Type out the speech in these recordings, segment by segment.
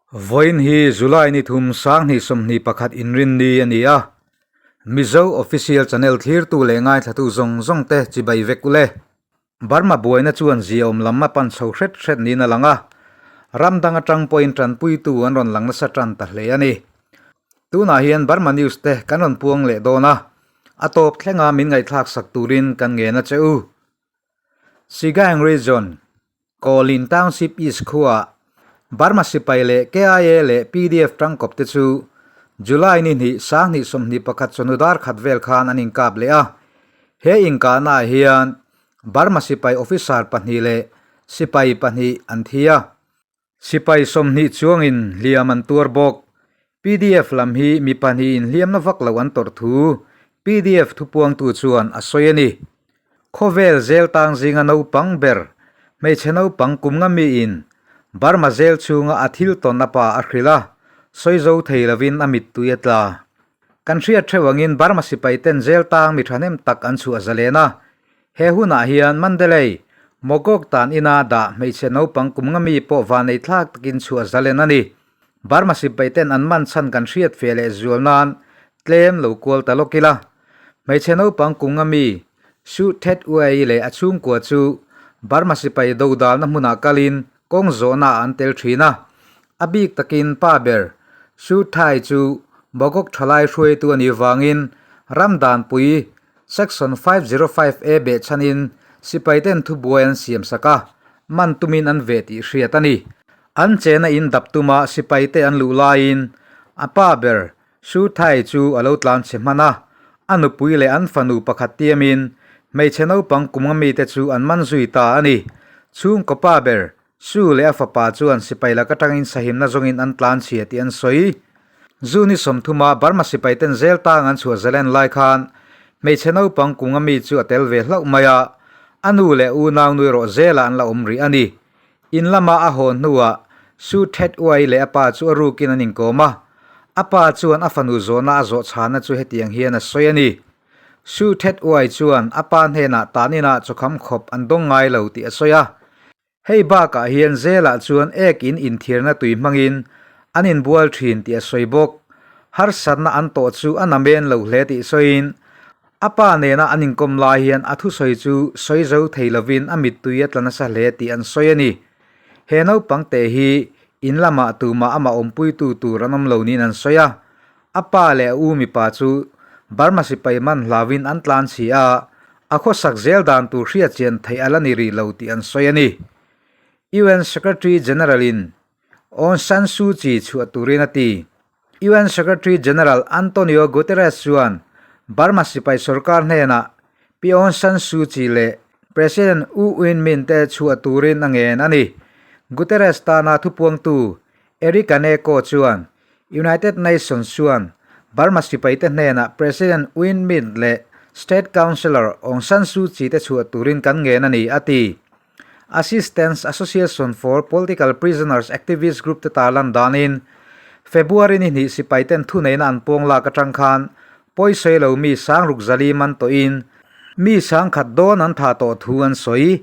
Vawiin hi July ni thum 2021 inrinni a ni a, Mizo Official Channel thlirtu leh ngaithlatu zawng zawng te chibai vek ule. Burma buaina chuan ziaawm lam a pan chho hret hret niin a lang a, ram dang atang pawhin tanpuitu an rawn lang nasa tan ta hle a ni. Tunah hian Burma News te kan rawn puang leh dawn a, a tawp thlenga min ngaihthlak sak turin kan ngen a che u. Sigang Region, Kawlin Township East khuaah Burma sipai leh KIA leh pdf tangkawp te chu July ni hnih 2021 chawhnu dar khat vel khan an inkap leh a. He inkahnaah hian Burma sipai officer pahnih leh sipai pahnih an thi a. Sipai 20 chuangin hliam an tuar bawk. Pdf lam hi mi pahnihin hliamna vak lo an tawrh thu pdf thupuangtu chuan a sawi a ni. Khawvel zel tang zinga naupang ber, hmeichhe naupang kum nga miin Burma zel chhunga a thil tawn a pa a hrilh a, sawi zo thei lovin a mittui a tla. Kan hriat theuh angin Burma sipai ten zel tang mi thahnem tak an chhuah zalen a, he hunah hian Mandalay, Mogok tan ina dah hmeichhe naupang kum nga mi pawh vanei thlak takin chhuah zalen a ni. Burma sipai ten an man chhan kan hriat fe leh zual nan tlem lo kual ta lawk ila. Hmeichhe naupang kum nga mi Su Thet Uai leh a chhungkua chu Burma sipai dodalna hmunah kalin kawng zawhnaah an tel thin a. A bik takin pa ber Su Thai chu Mogok thalai hruaitu a nih vangin ram danpui Section 505 A behchhanin sipai ten thubuai an siam sak a, man tumin an veh tih hriat a ni. An chena in dap tuma sipai te an luh laiin a pa ber Su Thai chu a lo tlan chhe hman a, a nupui leh an fanu pakhat tiamin hmeichhe naupang kum nga mite chu an man zui ta a ni. Chhungkaw pa ber Su leh a fapa chuan sipai lak atangin sahimna zawngin an tlan chhia tih an sawi. Zu ni sawmthuma Burma sipai ten zel tang an chhuah zalen lai khan hmeichhe naupang kum nga mi chu a tel ve hlauh mai a, a nu leh unau nui rawh zelah an la awm rih a ni. In lama a haw hnuah Su Thet Uai leh a pa chu a rukin an inkawm a, a pa chuan a fanu zawhna a zawh chhana chu hetiang hian a sawi a ni. Su Thet Uai chuan a pa hnenah taninah chawkham khawp an dawng ngai lo tih a sawi a. Hei bakah hian zelah chuan ek in inthiarna tui hmangin an inbual thin tih a sawi bawk. Harsatna an tawh chu a namen lo hle tih sawiin A pa nena an inkawm lai hian a thusawi chu sawi zo thei lovin a mittui a tla nasa hle tih an sawi a ni. He naupang te hi in lamah tumah amah awmpuitu tur an awm lo niin an sawi a. A pa leh a u mipa chu Burma sipai man hlauin an tlan chhi a, a khawsak zel dan tur hriatchian theih a la ni rih lo tih an sawi a ni. UN Secretary General in Aung San Suu Kyi chhuah turin a ti. UN Secretary General Antonio Guterres chuan Burma sipai sorkar hnenah Pi Aung San Suu Kyi leh President U Win Myint te chhuah turin a ngen a ni. Guterres tana thupuangtu Eri Kaneko chuan United Nations chuan Burma sipaite hnenah President Win Myint leh State Counsellor Aung San Suu Kyi te chhuah turin kan ngen a ni, a ti. Assistance Association for Political Prisoners activist group te tarlan danin February ni hnih sipai ten thuneihna an pawng lak atang khan pawisawi lo mi sangruk zali man tawhin mi sangkhat dawn an tha tawh thu an sawi.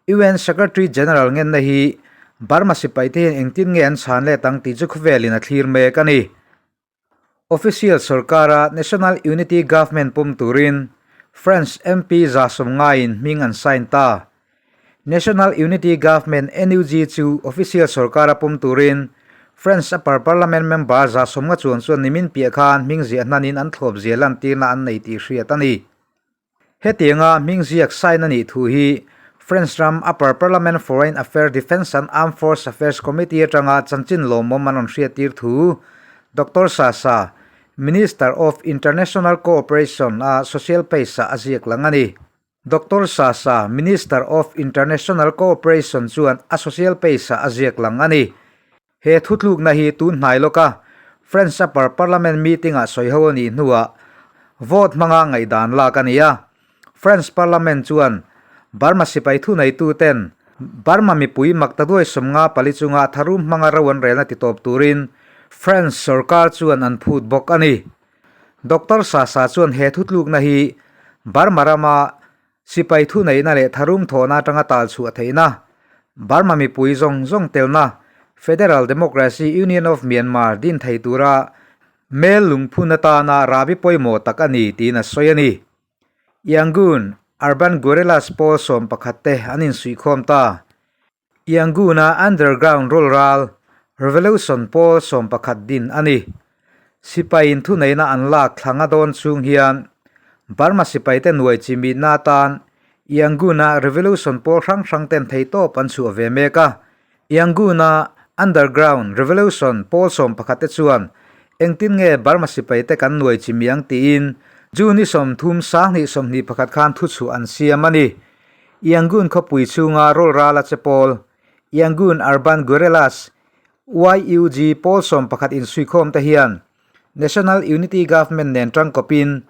UN Secretary General ngenna hi Burma sipai te hian engtin nge an chhan let ang tih chu khawvelin a thlir mek a ni. Official sorkara National Unity Government pawm turin France MP zasawm ngaiin hming an sign ta. National Unity Government, NUG, chu official sorkara pawm turin France Upper Parliament member zasawm nga chuang chuan nimin piah khan hming ziah hnanin an thlawp zia lantirna an nei tih hriat a ni. Hetianga hming ziak sign a nih thu hi French ram Upper Parliament Foreign Affairs Defence and Armed Force Affairs Committee atanga chanchin lawmawm an rawn hriattir thu Doctor Sasa, Minister of International Cooperation a social page-ah a ziak lang a ni. Doctor Sasa, Minister of International Cooperation chuan a social page-ah a ziak lang a ni. He thutlukna hi tun hnai lawka French Upper Parliament meeting-ah sawi ho a nih hnuah vote hmanga ngaihdan lak a ni a. French Parliament chuan Burma sipai thuneituten Burma mipui maktaduai 54 chunga tharum hmanga ro an relna titawp turin French sorkar chuan an phut bawk a ni. Doctor Sasa chuan he thutlukna hi Burma rama Sipai thuneihna leh tharum thawhna atanga tal chhuah theihna, Burma mipui zawng zawng telna, Federal Democracy Union of Myanmar din thei tura mel lungphun atana rahbi pawimawh tak a ni tiin a sawi a ni. Yangon Urban Guerrillas pawl 11 te an insuihkhawm ta. Yangon-a Underground rawlral Revolution pawl 11 din a ni. Sipaiin thuneihna an lak thla nga dawn chhung hian Burma sipaite nuai chimitna atan Yangon-a Revolution pawl hrang hrang ten theitawp an chhuah ve mek a. Yangon-a Underground Revolution pawl 11 te chuan engtin nge Burma sipaite kan nuai chimi ang tiin June ni 30 2021 khan thuchhuah an siam a ni. Yangon khawpui chhunga rawlral a che pawl Yangon Urban Guerrillas, YUG, pawl 11 insuikhawm te hian National Unity Government nen tangkawpin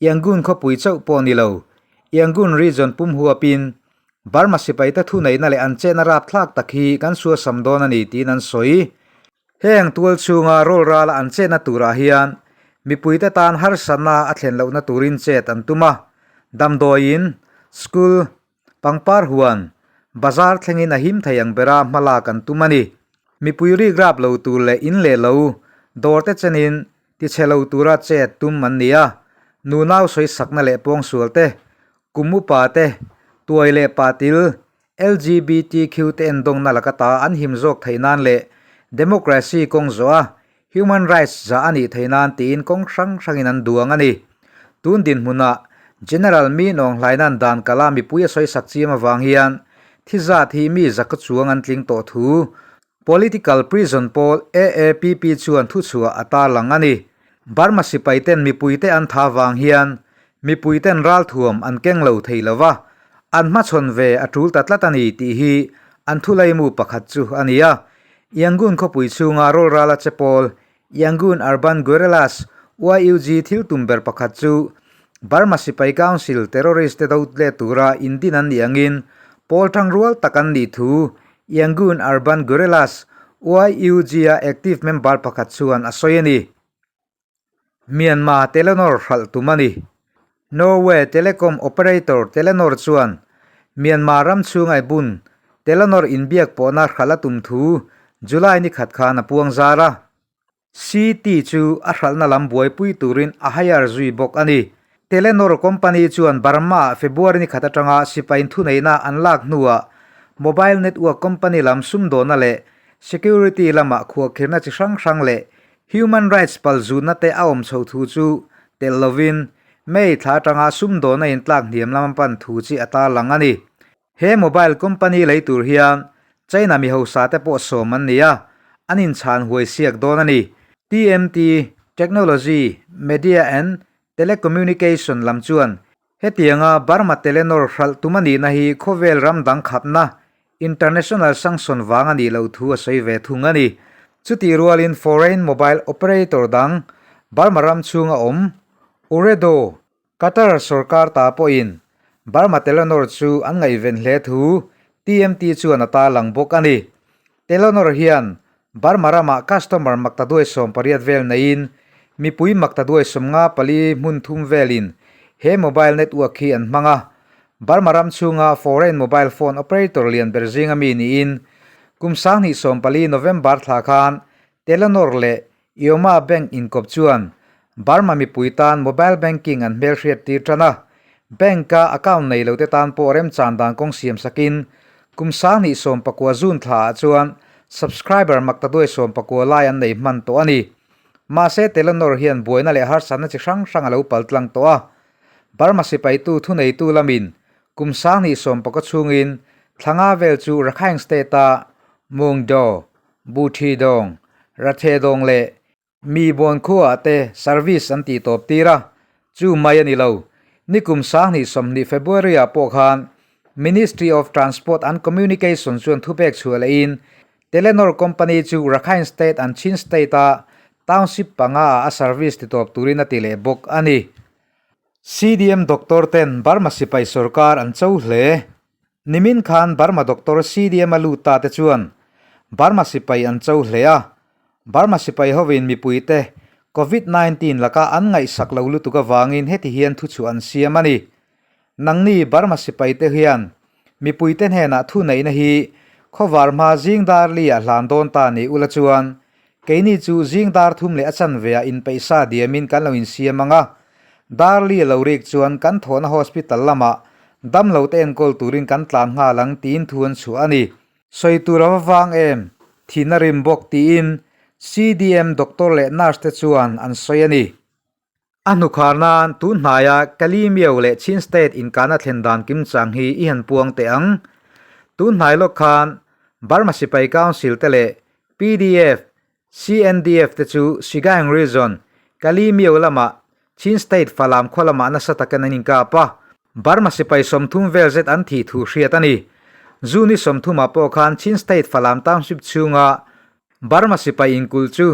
Yangon khawpui chauh pawh ni lo, Yangon Region pum huapin Burma sipaite thuneihna leh an chetna rapthlak tak hi kan suasam dawn a ni tiin an sawi. Heng tual chhunga rawlrala an chetna turah hian mipuite tan harsatna a thlen lohna turin chet an tum a, damdawiin, school, pangpar huan, bazar thlengin a him thei ang bera hmalak an tum a ni. Mipui rik rap lo tur leh in leh lo, dawrte chenin tichhe lo tura chet tum an ni a, nunau sawisakna leh pawngsual te, Kum upa te, tuai leh patil, LGBTQ te endawngna laka ta an him zawk theih nan leh democracy kawng zawh a human rights zah a nih theih nan tiin kawng hrang hrangin an duang a ni. Tun dinhmunah General Mi Nawnghlainan dan kala mipui a sawisak chiam avang hian thi zat hi mi zaka chuang an tling tawh thu Political prison pawl AAPP chuan thuchhuah a tarlang a ni. Burma sipaiten mipuite an tha vang hian mipuiten ralthuam an keng lo thei lo va, an hmachhawn ve a tul ta tlat a ni tih hi an thulaimu pakhat chu a ni a. Yangon khawpui chhunga rawlrala che pawl Yangon Urban Guerrillas, YUG, thil tum ber pakhat chu Burma Sipai Council terrorist te do let tura indin an nih angin pawl tangrual tak an nih thu Yangon Urban Guerrillas, YUG, a active member pakhat chuan a sawi a ni. Myanmar Telenor hralh tum a ni. Norway telecom operator Telenor chuan Myanmar ram chhunga bun Telenor inbiak pawhna hralh a tum thu July ni khat khan a puang zar a. CT chu a hralhna lam buaipui turin a hire zui bawk a ni. Telenor company chuan Burma-ah February ni khat atanga sipai thuneihna an lak hnuah mobile network company lam sumdawhna leh security lamah khuahkhirhna chi hrang hrang leh Human rights palzutna te a awm chho thu chu telh lovin May thla atanga sumdawhna intlak hniam lam a pan thu chi a tarlang a ni. He mobile company lei tur hian China mi hausa te pawh sawm an ni a, an inchhan huai siak dawn a ni. TMT, Technology, Media and Telecommunication lam chuan Hetianga Burma Telenor hralh tum a nihna hi khawvel ram dang khapna, international sanction, vang a nih loh thu a sawi ve thung a ni. Chutih rualin foreign mobile operator dang Burma ram chhunga awm Ooredoo, Qatar sorkar ta pawhin Burma Telenor chu an ngaihven hle thu TMT chuan a tarlang bawk a ni. Telenor hian Burma ramah customer maktaduai 18 vel neiin mipui maktaduai 54 hmun thum velin he mobile network hi an hmang a. Burma ram chhunga foreign mobile phone operator lian ber zinga mi niin kum 2014 November thla khan Telenor leh Yoma Bank inkawp chuan Burma mipui tan mobile banking an hmelhriat tir tan a, bank-a account nei lote tan pawh remchan dan kawng siam sakin kum 2019 June thlaah chuan subscriber maktaduai 19 lai an nei hman tawh a ni. Mahse Telenor hian buaina leh harsatna chi hrang hrang a lo pal tlang tawh a, Burma sipaitu thuneitu lamin kum 2019 chhungin thla nga vel chu Rakhine State-a Mungdaw, Buthidawng, Rathedawng leh Mi bawn khuaah te service an tih tawp tir a, chu mai a ni lo. Nikum 2020 February-ah pawh khan Ministry of Transport and Communication chuan thupek chhuah lehin Telenor company chu Rakhine State and Chin State-a township panga-ah a service ti tawp turin a ti leh bawk a ni. CDM doctor ten Burma sipai sorkar an cho hle. Nimin khan Burma doctor CDM a lut ta te chuan Burma sipai an cho hle a, Burma sipai hovin mipuite Covid 19 laka an ngaihsak lo lutuk avangin heti hian thuchhuah an siam a ni. Nangni Burma sipaite hian mipuite hnenah thuneihna hi Khawvar hma zing dar li ah hlan dawn ta ni ula chuan keini chu zing dar thum leh a chanve ah inpeih sa diamin kan lo insiam ang a. Dar li a lo rik chuan kan thawhna hospital lamah damlo te enkawl turin kan tlan nghal ang tiin thu an chhuah a ni. Sawi tur a va vang em? Thihna rim bawk tiin CDM doctor leh nurse te chuan an sawi a ni. A hnukhar nan tun hnaia Kalymyo leh Chin State inkahna thlen dan kimchang hi i han puang teh ang. Tun hnai lawk khan Burma Sipai Council te leh pdf, CNDF te chu Sagaing Region, Kalymyo lamah Chin State Falam khua lamah nasa takin an inkap a. Burma sipai 30 vel zet an thih thu hriat a ni. June ni 30 ah pawh khan Chin State Falam Township chhunga Burma sipai inkulh chu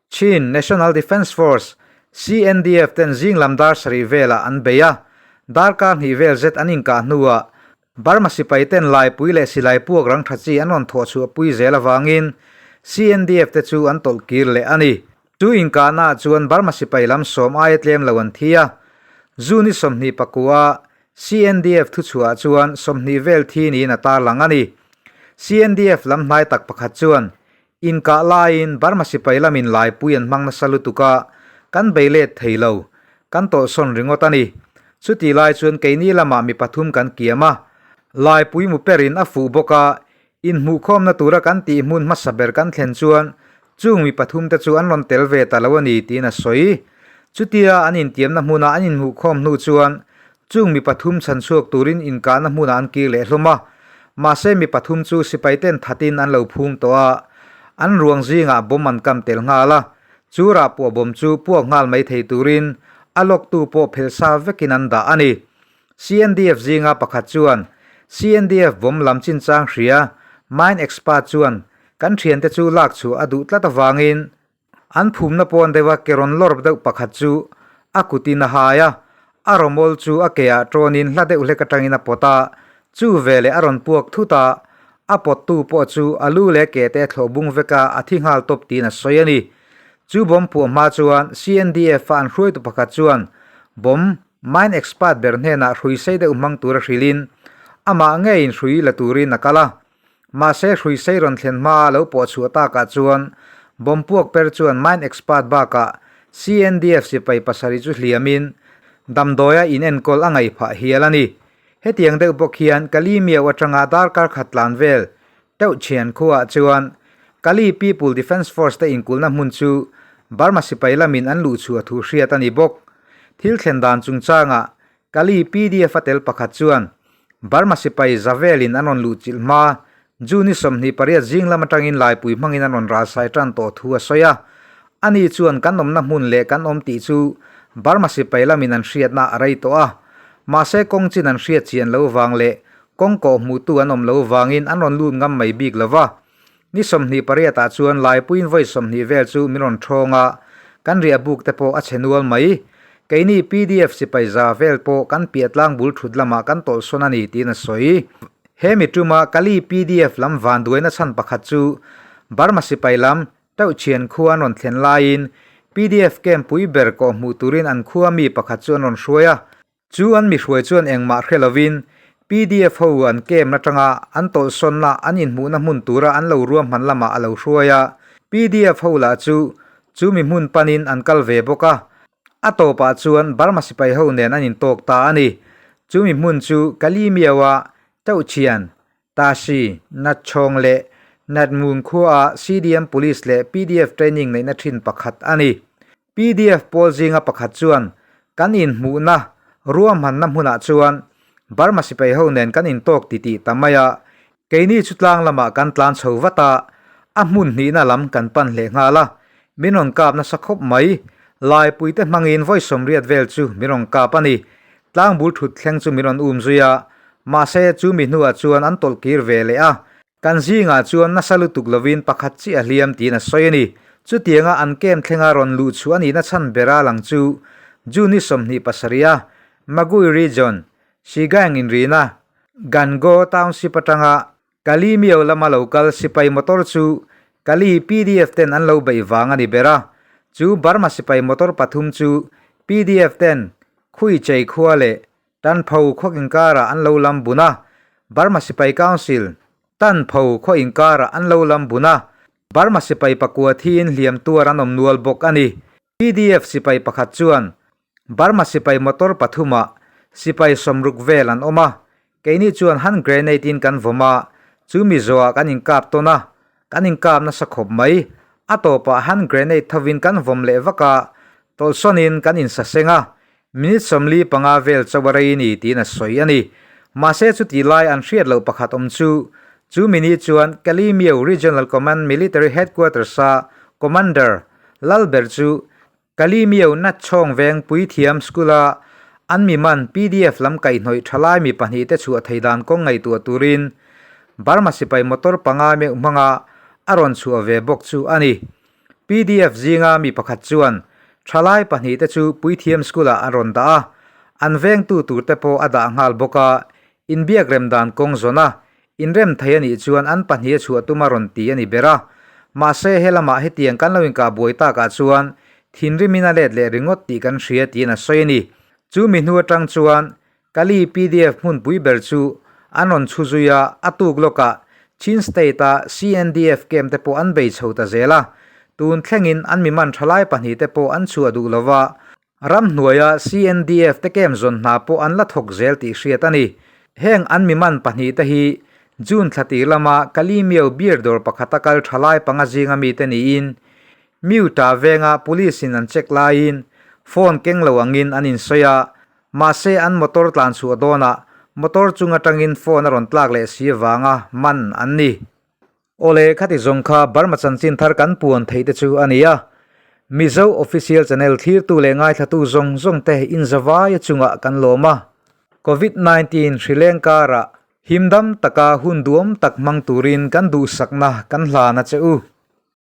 Chin National Defence Force, CNDF, ten zing lam dar sarih velah an bei a, darkar hnih vel zet an inkah hnuah Burma sipai ten laipui leh silai puak rang tha chi an rawn thawh chhuah pui zel avangin CNDF te chu an tawlh kir leh a ni. Chu inkahnaah chuan Burma sipai lam sawm aia tlem lo an thi a, June ni 29 a CNDF thuchhuah chuan 20 vel thi niin a tarlang a ni. CNDF lam hnai tak pakhat chuan Inkah laiin Burma sipai lamin laipui an hmang nasa lutuk a, kan bei let thei lo. Kan tawlhsawn ringawt a ni. Chutih lai chuan keini lamah mi pathum kan kiam a. Laipui mu perin a fuh bawk a, inhmuhkhawmna tura kan tih hmun hmasa ber kan thlen chuan chung mi pathum te chu an rawn tel ve ta lo a ni tiin a sawi. Chutia an intiamna hmuna an inhmuhkhawm hnu chuan Chung mi pathum chhan chhuak turin inkahna hmunah an kir leh hlawm a, mahse mi pathum chu sipaiten thatin an lo phum tawh a, an ruang zingah bomb an kam tel nghal a, chu rah puah bomb chu puak nghal mai thei turin a lawktu pawh phelh sa vekin an dah a ni. CNDF zinga pakhat chuan CNDF bomb lam chinchang hria mine expert chuan kan thiante chu lak chhuah a duh tlat avangin An phumna pawn deuha ke rawn lawrp deuh pakhat chu a kutin a hai a, a rawmawl chu a keah tawnin hla deuh hlek atangin a pawt a, chu veleh a rawn puak thut a, a pawttu pawh chu a lu leh ke te a thlawh bung vek a, a thi nghal tawp tiin a sawi a ni. Chu bomb puah hma chuan CNDF-a an hruaitu pakhat chuan bomb mine expert ber hnenah hrui sei deuh hmang tura hrilhin amah ngeiin hrui la turin a kal a, Mahse Hruisei rawn thlen hmaa lo pawh chhuah takah chuan bomb puak per chuan mine expert bakah CNDF sipai pasarih chu hliamin damdawia inenkawl a ngaih phah hial a ni. Hetiang deuh bawk hian Kali Miau atanga darkar khat tlan vel teuh thian khuaah chuan Kali People Defence Force te inkulhna hmun chu Burma sipai lamin an luh chhuah thu hriat a ni bawk. Thil thlen dan chungchangah Kali PDF a tel pakhat chuan Burma sipai za velin an rawn luh chilh hma, June ni 28 zing lam atangin laipui hmangin an rawn ralsai tan tawh thu a sawi a. Ani chuan kan awmna hmun leh kan awm tih chu Burma sipai lamin an hriatna a rei tawh a. Mahse kawng chin an hriat chian lo vang leh kawng kawh hmuhtu an awm lo vangin an rawn lut ngam mai bik lo va. Ni 28 ah chuan Laipuiin vawi 20 vel chu min rawn thawng a, kan riah buk te pawh a chhe nual mai. Keini pdf sipai za vel pawh kan piah tlang bul thut lamah kan tawlhsawn a ni tiin a sawi. He mi tuma Kali pdf lam vanduaina chhan pakhat chu Burma sipai lam Tauhchhian khua an rawn thlen laiin pdf camp pui ber kawh hmuh turin an khua mi pakhat chu an rawn hruai a. Chu an mihruai chuan engmah hre lovin pdf ho an camp atanga an tawlhsawnna an inhmuhna hmun tura an lo ruahman lamah a lo hruai a, pdf ho lah chu chu mi hmun panin an kal ve bawk a, a tawpah chuan Burma sipai ho nen an intawk ta a ni. Chu mi hmun chu Kalimiau-a Tauhchhian, Tashi, Natchawng leh Natngun khuaah CDM Police leh pdf training neihna thin pakhat a ni. Pdf pawl zinga pakhat chuan kan inhmuhna ruahmanna hmunah chuan Burma sipai ho nen kan intawk titih ta mai a, keini chu tlang lamah kan tlan chho vat a, a hmun hnihna lam kan pan hleh nghal a, min rawn kap nasa khawp mai. Laipuite hmangin vawi 80 vel chu min rawn kap a ni. Tlang bul thut thleng chu min rawn um zui a, mahse chu mi hnuah chuan an tawlh kir ve leh a. Kan zingah chuan nasa lutuk lovin pakhat chiah a hliam tiin a sawi a ni. Chutianga an camp thlenga rawn luh chhuah a nihna chhan bera lang chu June ni 27 a Magui Region, Shigang inrina, Gango Township atanga Kali Miau lama lo kal sipai motor chu Kali pdf ten an lo beih vang a ni ber a, chu Burma sipai motor pathum chu pdf ten Khui Chei khua leh Tanpho khaw inkarah an lo lam bun a, Burma sipai council. Tanpho khaw inkarah an lo lam bun a, Burma sipai pakua thiin hliam tuar an awm nual bawk a ni. Pdf sipai pakhat chuan Burma sipai motor pathumah sipai sawmruk vel an awm a, keini chuan hand grenade in kan vawm a, chu mi zawhah kan inkap tawn a, kan inkap nasa khawp mai. A tawpah hand grenade thovin kan vawm leh vak a, tawlhsawnin kan insaseng a, Minute 45 vel chauh a rei ni tiin a sawi a ni. Mahse chuti lai an hriat loh pakhat awm chu, chu mini chuan Kalemyo Regional Command Military Headquarters-a Commander Lalber chu Kalemyo Natchawng Veng Puithiam School-a an mi man pdf lam kaihhnawih thalai mi pahnihte chhuah thei dan kawng ngaihtuah turin Burma sipai motor panga meuh hmanga a rawn chhuah ve bawk chu a ni. Pdf zinga mi pakhat chuan thalai pahnihte chu Puithiam School-ah a rawn dah a, an vengtu turte pawh a dah nghal bawk a, inbiak rem dan kawng zawn a, inrem thei a nih chuan an pahnih a chhuah tum a rawn ti a ni ber a. Mahse, he lamah hetiang kan lo inkah buai takah chuan thinrimin a let leh ringawt tih kan hria tiin a sawi a ni. Chu mi hnu atang chuan Kali pdf hmunpui ber chu an rawn chhu zui a, a tuk lawkah Chin State-a CNDF camp te pawh an bei chho ta zel a, tun thlengin an mi man thalai pahnihte pawh an chhuah duh lo va, ramhnuaia CNDF te camp zawn hna pawh an la thawk zel tih hriat a ni. Heng an mi man pahnihte hi June thla tir lama Kali Miao beer dawr pakhata kal thalai panga zinga mite niin Mute-a venga police-in an check laiin phone keng lo angin an insawi a, Mahse an motor tlan chhuah dawnah motor chung atangin phone a rawn tlak leh si avanga man an ni. Awle khati zawng kha Burma chanchin thar kan puan theih te chu a ni a. Mizo Official Channel thlirtu leh ngaithlatu zawng zawng te inzavaia chungah kan lawm a. Covid 19 hrileng karah himdam taka hun duam tak hmang turin kan duhsakna kan hlan a che u.